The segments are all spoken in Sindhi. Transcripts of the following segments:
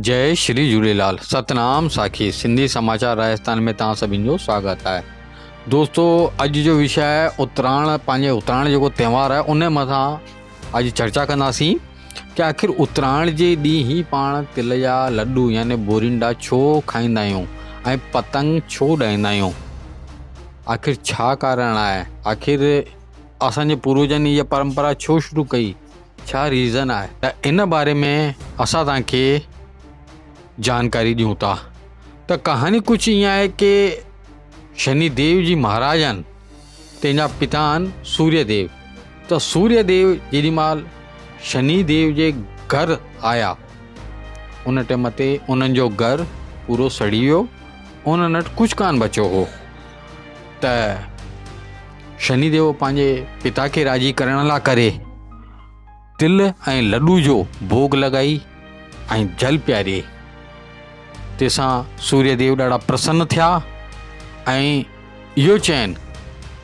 جئي شري جهوليلال ستنام ساکي سنڌي سماچار راجستان ۾ توهان سڀني جو سواگت آهي دوستو اڄ جو وشي آهي اتراڻ پنهنجي اتراڻ جيڪو تهوار آهي ان مٿان اڄ چرچا ڪنداسين ڪي آخر اتراڻ جي ڏينهن هي پاڻ تل جا لڏو يعني بورينڊا ڇو کائيندا آهيون ۽ پتنگ ڇو اڏائيندا آهيون آخر ڇا ڪارڻ آهي آخر اسان جي پوروجن هي پرمپرا ڇو شروع ڪئي ڇا ريزن آهي ته ان باري ۾ اسان توهان کي جانڪاري ڏيون ٿا ته ڪهاڻي ڪجهه ائين آهي ڪي شني ديو جي مهاراج آهن تنهن جا پتا آهن سوريه ديو ته سوريه ديو جيڏي مهل شني ديو جي گهر آيا ان ٽيم تي انهن جو گهر پورو سڙي ويو انهن وٽ ڪجهه ڪانه بچيو هو ته شني ديو پنهنجي پتا کي راضي ڪرڻ لاء ڪري تل ۽ لڏو جو ڀوڳ لڳائي ۽ جل پياري تنهن سان سوريه ديو ڏاڍا پرسن ٿيا ۽ اهو چين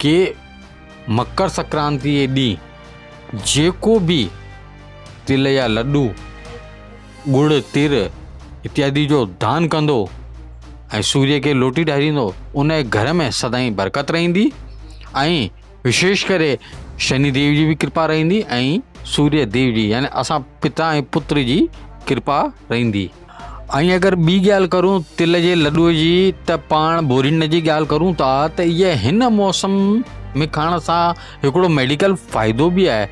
ڪي مڪر سنڪرانتي جي ڏينهن جيڪو به تل يا لڏو ڳڙ، تر اتيادي جو دان ڪندو ۽ سوريه کي لوٽي ڍاريندو، ان جي گهر ۾ سدائين برڪت رهندي ۽ وشيش ڪري شني ديو جي به ڪرپا رهندي ۽ سوريه ديو جي يعني اسان پتا ۽ پتر جي ڪرپا رهندي. ۽ اگر ٻي ڳالهه ڪرون تل جي لڏوء جي ته پاڻ بورين جي ڳالهه ڪرون ٿا ته اهي هن موسم ۾ کائڻ سان هڪڙو ميڊيڪل فائدو به آهي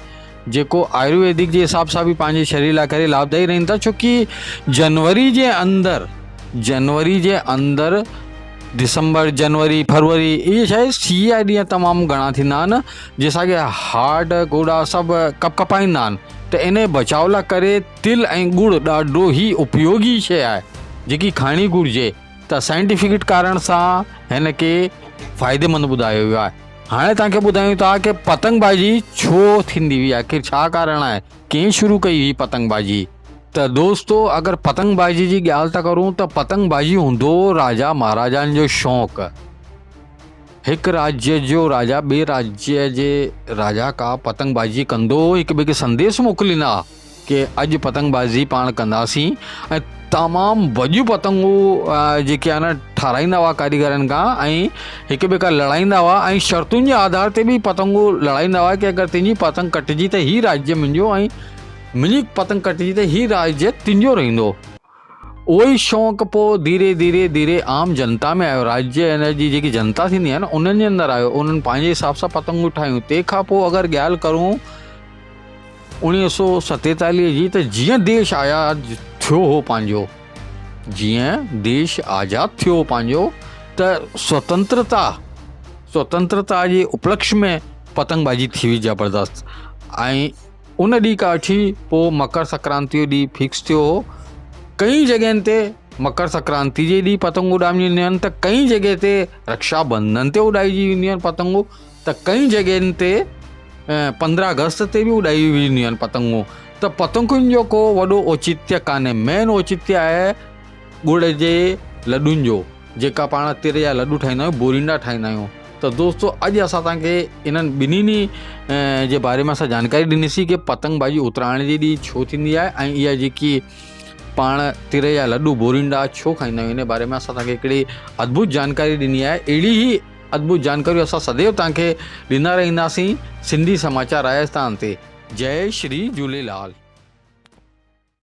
جيڪو آيورويدڪ جي حساب سان به پنهنجي شرير لاء ڪري لاڀدائي رهن ٿا ڇو ڪي جنوري جي اندر جنوري جي اندر ڊسمبر جنوري فروري اهي ڇا آهي سيء جا ڏينهن تمام گهڻا ٿيندا آهن جنهن سان ڪي هارڊ گوڏا سڀ ڪپ ڪپائيندا آهن ته ان بچاء لاء ڪري تل ۽ ڳڙ ڏاڍو ئي اپيوگي شيء آهي جيڪي کائڻي گهرجي ته سائنٽيفڪ ڪارڻ سان هن کي فائديمند ٻڌايو ويو آهي هاڻي توهان کي ٻڌايون ٿا ڪي پتنگ بازي ڇو ٿيندي هئي آخر ڇا ڪارڻ آهي ڪنهن شروع ڪئي هئي پتنگ بازي ته دوستو اگر پتنگ بازي جي ڳالهه ٿا ڪرون ته پتنگ بازي هوندو هو راجا مهاراجائن جو شوق هڪ راجيه جو راجا ٻئي راجيه جي راجا کا پتنگ بازي ڪندو هو هڪ ٻئي کي سنديش موڪليندا هئا ڪي اڄ پتنگ بازي پاڻ ڪنداسين ۽ تمام وڏيون پتنگون جيڪي آهن ٺاراهيندا هئا ڪاريگرن کان ۽ هڪ ٻئي کان لڙائيندا هئا ۽ شرطن جي آڌار تي به پتنگون لڙائيندا هئا ڪي اگر تنهنجي پتنگ ڪٽجي ته هي راجيه منهنجو ۽ منهنجي پتنگ ڪٽجي ته هي راجيه تنهنجو رهندو. اهو ئي شوق پوء ڌيري ڌيري ڌيري عام جنتا ۾ آيو راجيه هن جي جيڪي جنتا ٿيندي آهي نه انهن جي اندر آيو انهن پنهنجي حساب سان پتنگون ٺاهيون تنهن کان پوء اگر ڳالهه ڪرون 1947 جي ته جيئن ديش آزاد ٿيو هو پنهنجو جيئن ديش آزاد ٿيو هو پنهنجو ته سوتنترتا سوتنترتا جي اپلڪش ۾ پتنگ بازي ٿي هئي زبردست ۽ ان ڏينهن کان وٺي پوء مڪر سنڪرانتي جو ڏينهن فڪس ٿيو هو ڪئي جڳهين تي مڪر سنڪرانتي جي ڏينهن پتنگ اڏامجي وينديون آهن ته ڪئي جڳهه تي رڪشا بنڌن تي اڏائجي وينديون آهن پتنگون ته ڪئي جڳهين تي 15 آگسٽ تي به اڏائي وينديون آهن پتنگون ته پتنگن جو ڪو وڏو اوچتيه ڪانهي مين اوچتيه آهي ڳڙ جي لڏن جو جيڪا پاڻ تر جا لڏو ٺاهيندا آهيون بورينڊا ٺاهيندا آهيون ته دوستو اڄ اسان توهان کي انهن ٻنهي جي باري ۾ اسان جانڪاري ڏنيسي ڪي پتنگ بازي اتراڻ جي ڏينهن ڇو ٿيندي آهي ۽ اها جيڪي پاڻ تر جا لڏو بورينڊا ڇو کائيندا آهيون ان باري ۾ اسان توهان کي هڪڙي ادڀت جانڪاري ڏني آهي اهڙي ئي ادڀت جانڪاريون اسان سديو توهان کي ڏيندا رهنداسين سنڌي سماچار راجستان تي جئي شري جهوليلال.